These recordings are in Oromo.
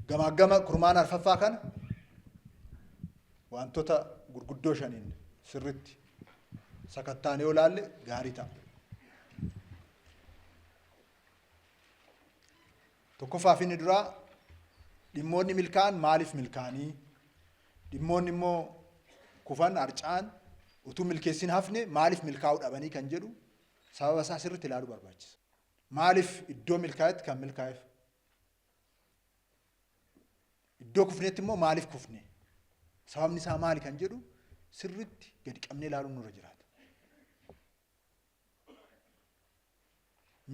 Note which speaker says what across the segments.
Speaker 1: Gamaaggama kurmaana arfaffaa kana wantoota gurguddoo shaniin sirritti sakattaanee yoo ilaalle gaarii ta'a. Tokkoffaaf inni duraa, dhimmoonni milkaa'an maaliif milkaa'anii, dhimmoonni immoo kufan, harca'an, utuu milkeessin hafne maaliif milkaa'uu dhabanii kan jedhu sababa isaa sirriitti ilaaluu barbaachisa. Maaliif iddoo milkaa'etti kan milkaa'eef? Iddoo kufnetti immoo maaliif kufne? Sababni isaa maali kan jedhu sirriitti gadi qabnee ilaaluun nurra jiraata.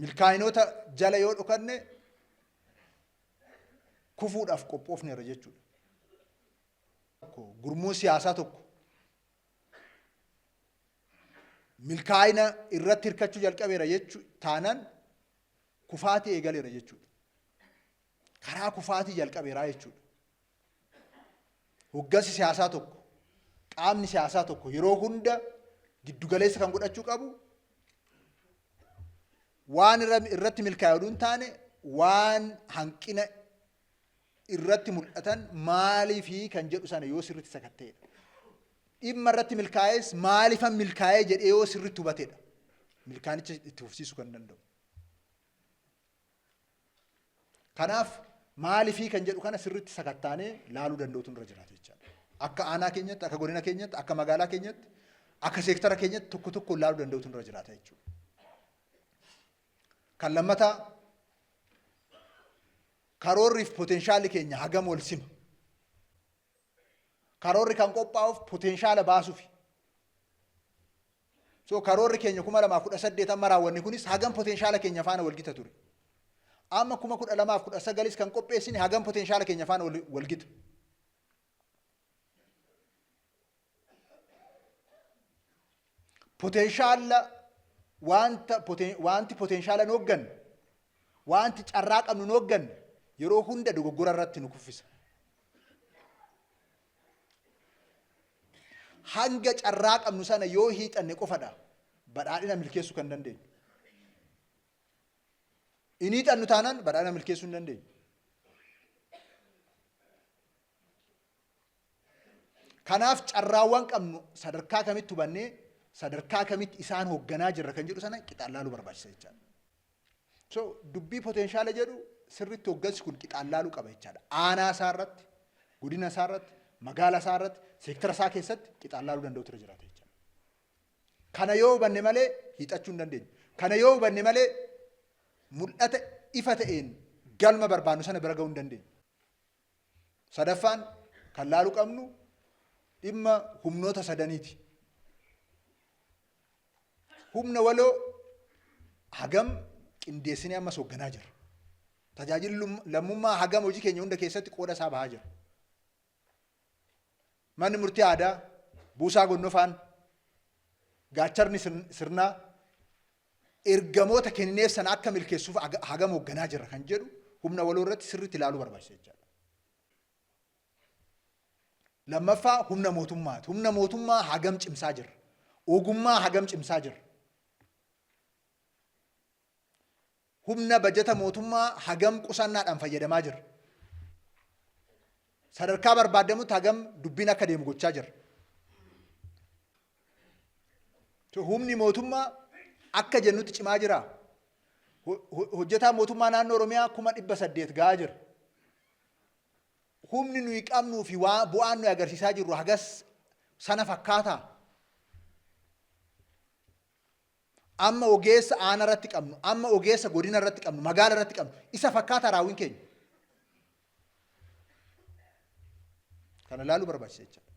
Speaker 1: Milkaa'inoota jala yoo dhokanne kufuudhaaf qophoofneerra jechuudha. Gurmuun siyaasaa tokko milkaa'ina irratti hirkachuu jalqabeera jechuu taanaan kufaatii eegaleera jechuudha. Karaa kufaatii jalqabeeraa jechuudha. Hoggansi siyaasaa tokko, qaamni siyaasaa tokko yeroo hunda giddugaleessa kan godhachuu qabu waan irratti milkaa'e oduu hin taane, waan hanqina irratti mul'atan maaliifi kan jedhu sana yoo sirriitti sakatta'edha. Dhimma irratti milkaa'es maaliifan milkaa'ee jedhee yoo sirriitti hubatedha. Milkaanicha itti fufsiisuu kan danda'u. Kanaaf maalifii kan jedhu kana sirriitti sakattaanee laaluu danda'utu nurra jiraata jechaadha. Akka aanaa keenyatti, akka godina keenyatti, akka magaalaa keenyatti, akka seektara keenyatti tokko tokkoon laaluu danda'utu nurra jiraata jechuudha. Kan lammataa, karoorriif poteenshaalli keenya hagam wal sima? Karoorri kan qophaa'uuf potenshaala baasuufi. So karoorri keenya 2018 amma raawwanne kunis hagam potenshaala keenya faana wal gita ture? Amma 2019s kan qopheessine hagam potenshaala keenya faana wal gita? Potenshaala wanta wanti potenshaala nu hoogganne, wanti carraa qabnu nu hoogganne yeroo hunda dogoggora irratti nu kuffisa. Hanga carraa qabnu sana yoo hiixanne qofadha badhaadhina milkeessuu kan dandeenyu. Hin hiixannu taanaan badhaadhina milkeessuu hin dandeenyu. Kanaaf carraawwan qabnu sadarkaa kamitti hubannee sadarkaa kamitti isaan hoogganaa jirra kan jedhu sana qixaan laaluu barbaachisa jechaadha. So dubbii potenshaala jedhu sirriitti hooggansi kun qixaan laaluu qaba jechaadha. Aanaa isaa irratti, godina isaa irratti, magaala isaa irratti, seektara isaa keessatti qixaan laaluu danda'utu irra jiraata jechaadha. Kana yoo hubanne malee hiixachuu hin dandeenyu. Kana yoo hubanne malee mul'ata ifa ta'een galma barbaannu sana bira ga'uu hin dandeenyu. Sadaffaan kan laaluu qabnu dhimma humnoota sadaniiti. Humna waloo hagam qindeessinee ammas hoogganaa jirra? Tajaajilli lammummaa hagam hojii keenya hunda keessatti qooda isaa bahaa jira? Manni murtii aadaa, buusaa gonnofaan, gaacharni sirnaa ergamoota kennineef sana akka milkeessuuf hagam hoogganaa jirra kan jedhu humna waloo irratti sirriitti ilaaluu barbaachisa jechaadha. Lammaffaa humna mootummaati. Humna mootummaa hagam cimsaa jirra? Ogummaa hagam cimsaa jirra? Humna bajata mootummaa hagam qusannaadhaan fayyadamaa jirra? Sadarkaa barbaadamutti hagam dubbiin akka deemu gochaa jirra? Humni mootummaa akka jennutti cimaa jiraa? Hojjetaa mootummaa naannoo Oromiyaa 800,000 ga'aa jira. Humni nuyi qabnuu fi bu'aan nuyi agarsiisaa jirru hagas sana fakkaataa? Amma ogeessa aana irratti qabnu, amma ogeessa godina irratti qabnu, magaala irratti qabnu, isa fakkaataa raawwiin keenya? Kana ilaaluu barbaachisa jechaadha.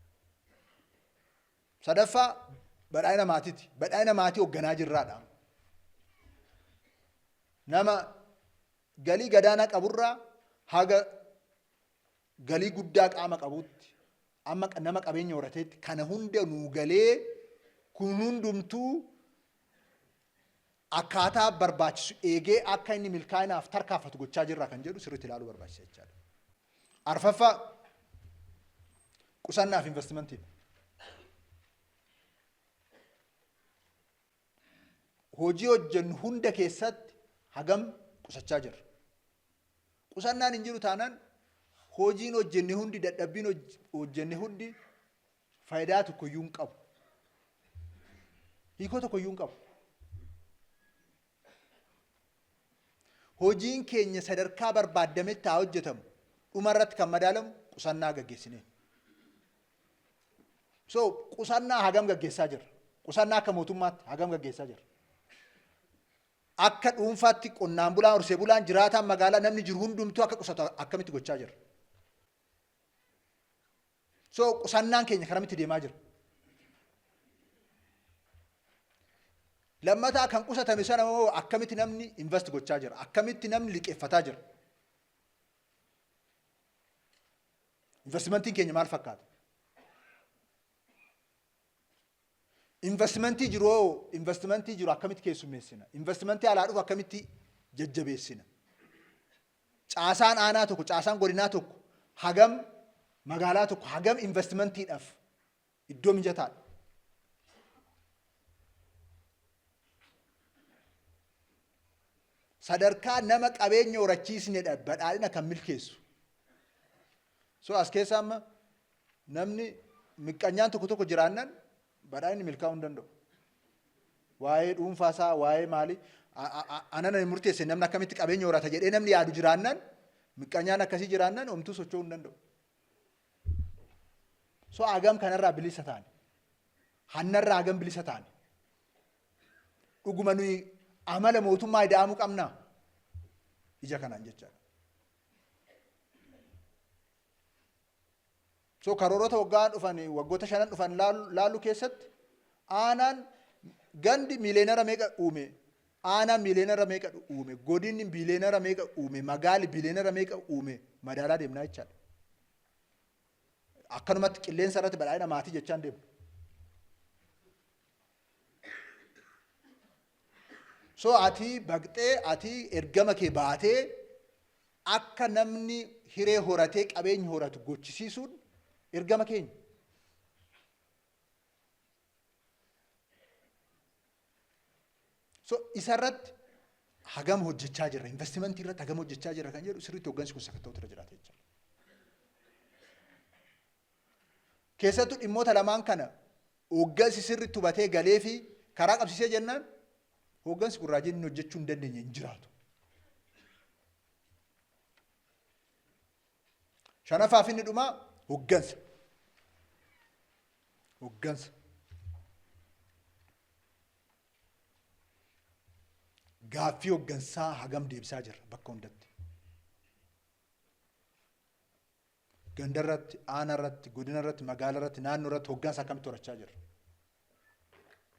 Speaker 1: Sadaffaa badhaadhina maatiiti. Badhaadhina maatii hoogganaa jirraadha. Nama galii gadaanaa qaburraa haga galii guddaa qaama qabuutti, amma nama qabeenya horateetti, kana hunda nuu galee kun hundumtuu akkaataa barbaachisu eegee akka inni milkaa'inaaf tarkaanfatu gochaa jirra kan jedhu sirriitti ilaaluu barbaachisa jechaadha. Arfaffaa qusannaaf investimantiidha. Hojii hojjennu hunda keessatti hagam qusachaa jirra? Qusannaan hin jiru taanaan hojiin hojjenne hundi, dadhabbiin hojjenne hundi faayidaa tokkoyyuu hin qabu. Hiikoo tokkoyyuu hin qabu. Hojiin keenya sadarkaa barbaaddametti haa hojjetamu. Dhuma irratti kan madaalamu qusannaa gaggeessineen. So qusannaa hagam gaggeessaa jirra? Qusannaa akka mootummaatti hagam gaggeessaa jirra? Akka dhuunfaatti qonnaan bulaan, horsee bulaan, jiraataan magaalaa namni jiru hundumtuu akka qusatu akkamitti gochaa jirra? So qusannaan keenya karamitti deemaa jira? Lammataa kan qusatame sana immoo akkamitti namni invest gochaa jira? Akkamitti namni liqeeffataa jira? Investimentiin keenya maal fakkaata? Investimentii jiru hoo investimentii jiru akkamitti keessummeessina? Investimentii alaa dhufu akkamitti jajjabeessina? Caasaan aanaa tokko, caasaan godinaa tokko hagam magaalaa tokko hagam investimentiidhaaf iddoo mijataadha? Sadarkaa nama qabeenya horachiisnedha badhaadhina kan milkeessu. So as keessa amma namni miqqanyaan tokko tokko jiraannan badhaadhinni milkaa'uu hin danda'u. Waa'ee dhuunfaa isaa, waa'ee maalii anana hin murteesse namni akkamitti qabeenya horata jedhee namni yaadu jiraannan miqqanyaan akkasii jiraannan homtuu socho'uu hin danda'u. So hagam kanarraa bilisa taane? Hannarraa hagam bilisa taane? Dhuguma nuyi amala mootummaa ida'amuu qabnaa? Ija kanaan jechaadha. So karoorota waggaa dhufan waggoota shanan dhufan laaluu keessatti aanaan gandi miileenara meeqa uume, aanaan miileenara meeqa uume, godinni biileenara meeqa uume, magaali biileenara meeqa uume madaalaa deemnaa jechaadha. Akkanumatti qilleensa irratti badhaadhina maatii jechaan deemna. So ati baqxee ati ergama kee baatee akka namni hiree horatee qabeenya horatu gochisiisuun ergama keenya. So isarratti hagam hojjechaa jirra, investimentii irratti hagam hojjechaa jirra kan jedhu sirriitti hoggansi kun sakatta'uutu irra jiraata jechuudha. Keessattuu dhimmoota lamaan kana hooggansi sirriitti hubatee galee fi karaa qabsiisee jennaan hooggansi kun raajii inni hojjechuu hin dandeenye hin jiraatu. Shanaffaa fi inni dhumaa hooggansa. Hooggansa. Gaaffii hooggansaa hagam deebisaa jirra bakka hundatti. Ganda irratti, aanaa irratti, godina irratti, magaala irratti, naannoo irratti hoggansa akkamitti horachaa jirra?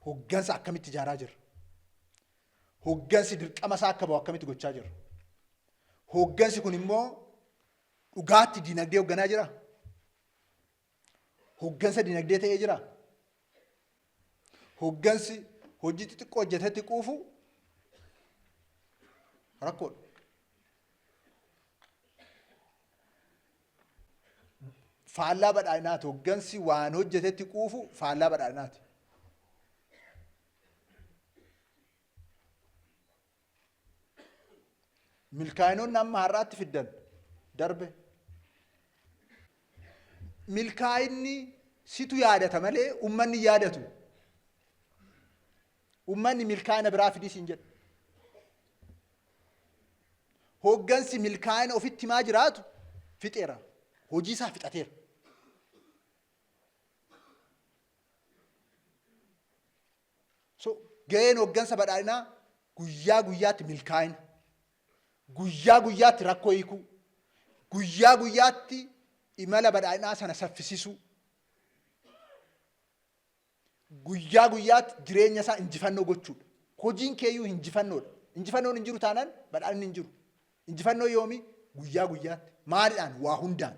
Speaker 1: Hoggansa akkamitti ijaaraa jirra? Hoggansi dirqama isaa akka bahu akkamitti gochaa jirra? Hoggansi kun immoo dhugaatti dinagdee hogganaa jira? Hoggansa dinagdee ta'ee jira? Hoggansi hojii xixiqqoo hojjetetti quufu rakkoodha. Faallaa badhaadhinaati. Hoggansi waan hojjetetti quufu faallaa badhaadhinaati. Milkaa'inoonni amma har'aatti fiddan darbe. Milkaa'inni situ yaadata malee ummanni hin yaadatu. Ummanni milkaa'ina biraa fidii siin jedha. Hoggansi milkaa'ina ofitti himaa jiraatu fixeera. Hojii isaa fixateera. So gaheen hoggansa badhaadhinaa guyyaa guyyaatti milkaa'ina, guyyaa guyyaatti rakkoo hiikuu, guyyaa guyyaatti imala badhaadhinaa sana saffisisuu, guyyaa guyyaatti jireenya isaa injifannoo gochuudha. Hojiin keeyyuu injifannoodha. Injifannoon hin jiru taanaan badhaadhinni hin jiru. Injifannoo yoomi? Guyyaa guyyaatti. Maalidhaan? Waa hundaan.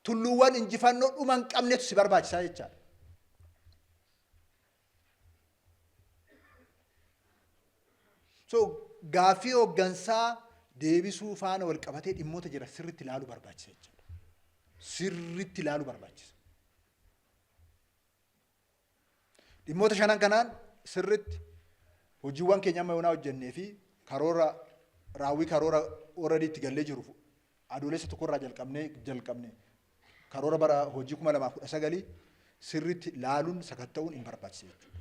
Speaker 1: Tulluuwwan injifannoo dhuma hin qabnetu si barbaachisaa jechaadha. So gaaffii hooggansaa deebisuu faana wal qabatee dhimmoota jira sirriitti ilaaluu barbaachisa jechaadha. Sirriitti ilaaluu barbaachisa. Dhimmoota shanan kanaan sirriitti hojiiwwan keenya amma yoonaa hojjennee fi karoora Raawwii karoora already itti gallee jiru, Adoolessa 1rraa jalqabnee karoora bara hojii 2019 sirriitti laaluun, sakatta'uun hin barbaachisa jechuudha.